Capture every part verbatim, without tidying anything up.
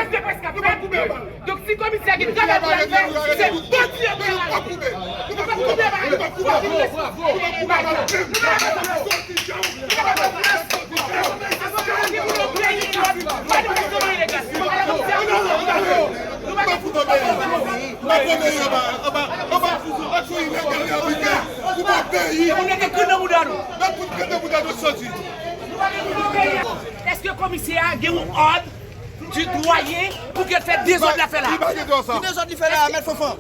Se prèske ap fèt. Donk, si komisè gen travay pou l al fè, se bandi yo pou l al. Nou p ap koupe. Nou p ap koupe, nou p ap koupe. Èske komisè a gen yon òd di dwayen pou ke l fè dezòd l ap fè la? Ki dezòd li fè la, mèt Fanfan?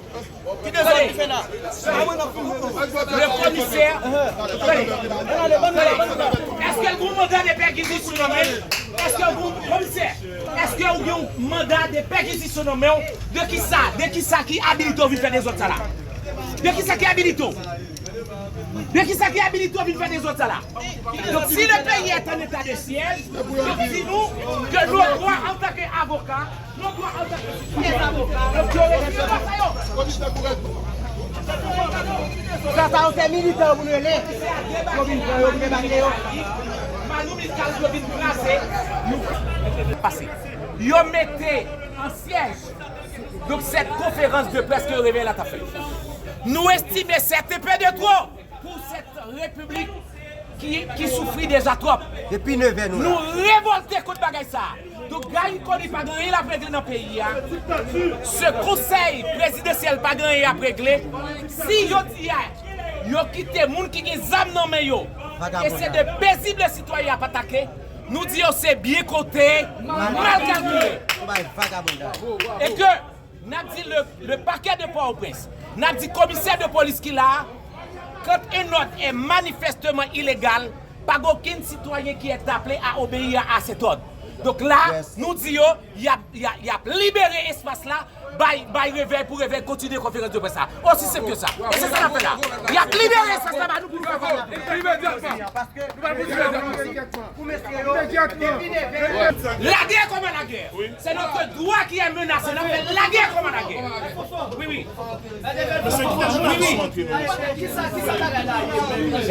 Ki dezòd li fè la? Le komisè, èske l gen yon manda de pèkizisyon nan men l? Èske l gen yon komisè? Èske ou gen yon manda de pèkizisyon nan men w? De kisa? De kisa ki abilite w vin fè dezòd sa la? De kisa ki abilite w? De kisa ki abilite w vin fè dezòd sa la? Donk, si le pays est en état de siège, yo di nou ke nou dwa, antanke avoka, nou dwa, antanke avoka, nou vyole dwa sa yo. Sa, sa yo se militan yo pou nou rele. Yo vin pran yo, pou debake yo. Manoumis kal yo vin kraze. Pase. Yo mete an syèj. Donk, sèt konferans de près ke Revèy la t ap fè. Nou estime c'est un peu de trop pou cette République ki, ki soufri deja twòp. Depi nevè nou la. Nou revòlte kont bagay sa a. Donk, Garry Conille pa gen anyen l ap regle nan peyi a. Se konsèy prezidansyèl pa gen anyen y ap regle. Si jodi a, yo kite moun ki gen zam nan men yo, e se de pezible sitwayen y ap atake, nou di yo se byen konte, mal kalkile. E ke n ap di le, le parquet de Port-au-Prince, n ap di komisè de polis ki la a, quand un ordre est manifestement illégal, pa gen okenn sitwayen ki est appelé à obéir à cet ordre. Donk la, nou di yo, y ap, y ap, y ap libere espas la, bay, bay Revèy pou Revèy kontinye konferans de près la. Osi senp ke sa. E se sa n ap fè la. Y ap libere espas la ba nou pou nou fè konferans de près. Imedyatman. Nou pral kontinye. Lagè kòman lagè? C'est notre droit qui est menacé. N ap fè lagè kòman lagè? Wi, wi. Wi, wi.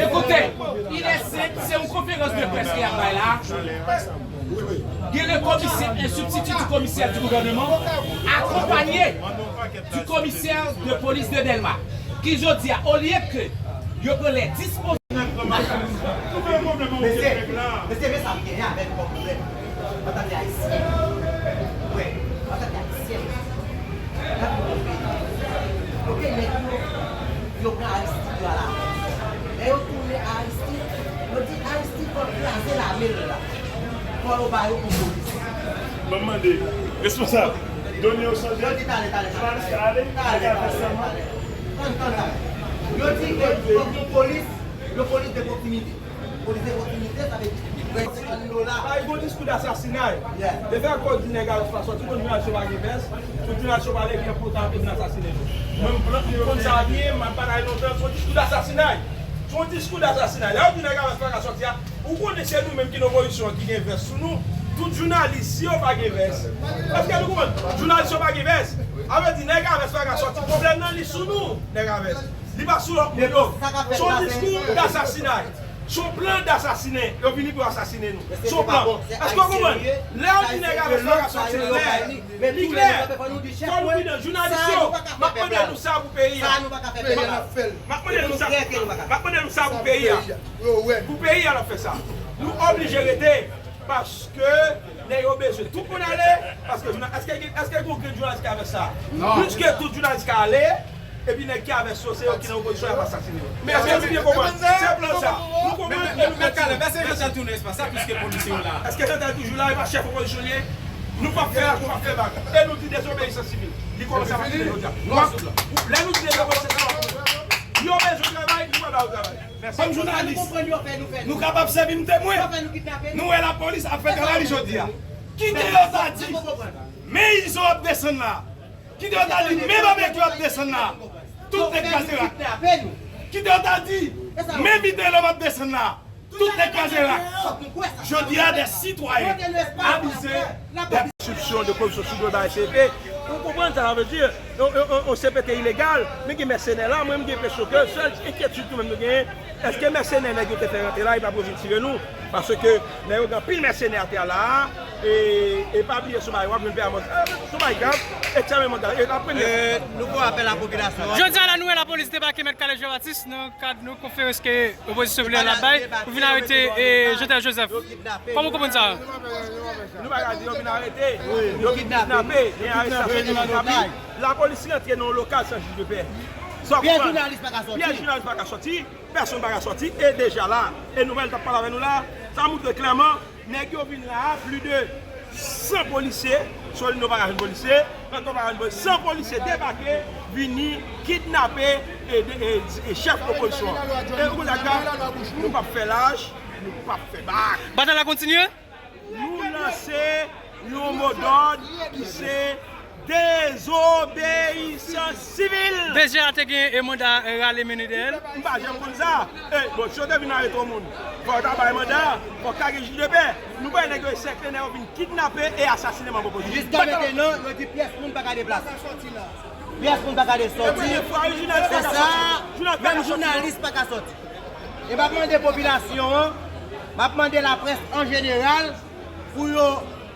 Ekoute, il est simple, se yon konferans de près ki ap bay la. Gen le komisè, un substitut du commissaire du gouvernement, akonpanye du commissaire de police de Dèlma, ki jodi a, olye ke yo pran les dispositions. Mesye, mesye, men sa m genyen avè nou kòm pwoblèm. Antanke Ayisyen. Wè, antanke Ayisyen. Gade yon peyi. Kote nèg yo, yo pran Aristide yo a la. Lè yo tounen Aristide, yo di Aristide fò l kraze lame l la. Fò yo ba yo pou polis. Ban m mande, responsab, done yo chanje. Yo di talè, talè, talè. Jounalis ka ale, talè, talè, talè. Tann, tann, talè. Yo di ke fòk yon polis, yon polis de pwoksimite. Polis de pwoksimite, sa vle di ki prè. Ay, gon diskou dasasinay. Lè fè kò di nèg avè pa sòti, konn jounalis yo pa gen vès. Tout jounalis yo pale, gen potan ap vin asasinen nou. Mwen, m konn sa byen, m ap batay lontan, se yon diskou dasasinay. Se yon diskou dasasinay. Lè yo di nèg avè pa ka sòti a, ou konnen se nou menm ki nan opozisyon an ki gen vès sou nou. Tout jounalis, si yo pa gen vès, èske nou konprann? Jounalis yo pa gen vès. A vle di, nèg avè pa ka sòti. Pwoblèm nan, li sou nou, nèg avè. Li pa sou lòt moun yo. Se yon diskou dasasinay. Se yon plan dasasinen. Yo vini pou yo asasinen nou. Se yon plan. Èske w konprann? Lè yo di nèg avè pa ka sòti anlè, li klè. Fò nou pridan. Jounalis yo, m ap mande nou sa pou peyi a. M ap mande nou sa. M ap mande nou sa pou peyi a. Pou peyi a, n ap fè sa. Nou oblije rete. Paske nèg yo bezwen tout moun ale, paske jounalis, èske, èske gen yon grenn jounalis ki avè sa? Non. Plis ke tout jounalis ka ale, epi nèg ki avè yo, se yo ki nan opozisyon, y ap asasinen yo. Men èske nou byen konprann? Se plan sa. Nou konprann e nou kontinye. Mèt Chantal tounen espas la, piske polisye yo la. Èske Chantal toujou la, e pa chèf opozisyon li ye? Nou p ap fè, nou p ap fè bagay. E nou di dezobeyisans sivil. Li kòmanse ap aplike jodi a. Lè nou di dezobeyisans sivil, yo bezwen travay, nou pa ba yo travay. Kòm jounalis, nou kapab sèvi n temwen. Nou wè lapolis ap fè travay li jodi a. Kite yo ta di, men Izo ap desann la. Kite yo ta di, men Babekyou ap desann la. Tout nèg kraze rak. Kite yo ta di, men Vitelhomme ap desann la. Tout nèg kraze rak. Jodi a, de sitwayen abize de deskripsyon de koripsyon sou do bagay C P T. Ou konprann sa sa vle di? Yon, yon, yon, yon C P T ilegal, men gen mèsenè la, mwen, m gen enpresyon ke sèl enkyetid nou menm nou genyen, èske mèsenè nèg yo te fè rantre la, yo p ap revin tire nou? Paske nèg yo gen anpil mèsenè atè a la a, E, e pa bliye sou bagay, w ap jwenn pè a mòd. Sou bagay grav, e tchè men mòd la, e apre nèf. Nou fè apèl a popilasyon an. Jodi a la nou wè lapolis debake Mèt Kale Jean Baptiste nan kad yon konferans ke opozisyon popilè la bay pou vin arete Jean Terre Joseph. Kòman w konprann sa? Nou pa ka di yo vin arete, yo vin kidnape, gen arestasyon de kidnape. Lapolis rantre nan yon lokal san jij de pè. Sa w Pyè konprann? Jounalis pa ka sòti. Pyè jounalis pa ka sòti, pèsonn pa ka sòti, e deja la, e nouvèl t ap pale avè nou la, sa montre klèman, nèg yo vin la a, plis de san polisye, Solino pa ka jwenn polisye, Kanton pa ka jwenn polisye, san polisye debake, vini kidnape e, e, e chèf opozisyon an. E ou konn sa k grav? Nou p ap fè laj, nou p ap fè bak. Batay la kontinye? Nou lanse yon modòd ki se dezobeyisans sivil. Deja te gen e manda rale mennen dèyè l. M pa janm konn sa. E, bon, si yo te vin arete yon moun, fò yo ta bay manda, fò ka gen jij de pè. Nou pa wè nèg yo e sèkle, nèg yo vin kidnape e asasine manm opozisyon. Jiska mentnan, yo di pyès moun pa ka deplase. Pyès moun pa ka de sòti. Se sa, menm jounalis pa ka sòti. E m ap mande popilasyon an, m ap mande laprès an jeneral pou yo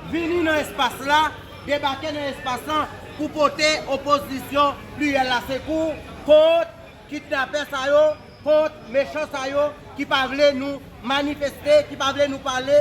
vini nan espas la, debake nan espas lan pou pote opozisyon pliryèl la sekou kont kidnapè sa yo, kont mechan sa yo ki pa vle nou manifeste, ki pa vle nou pale.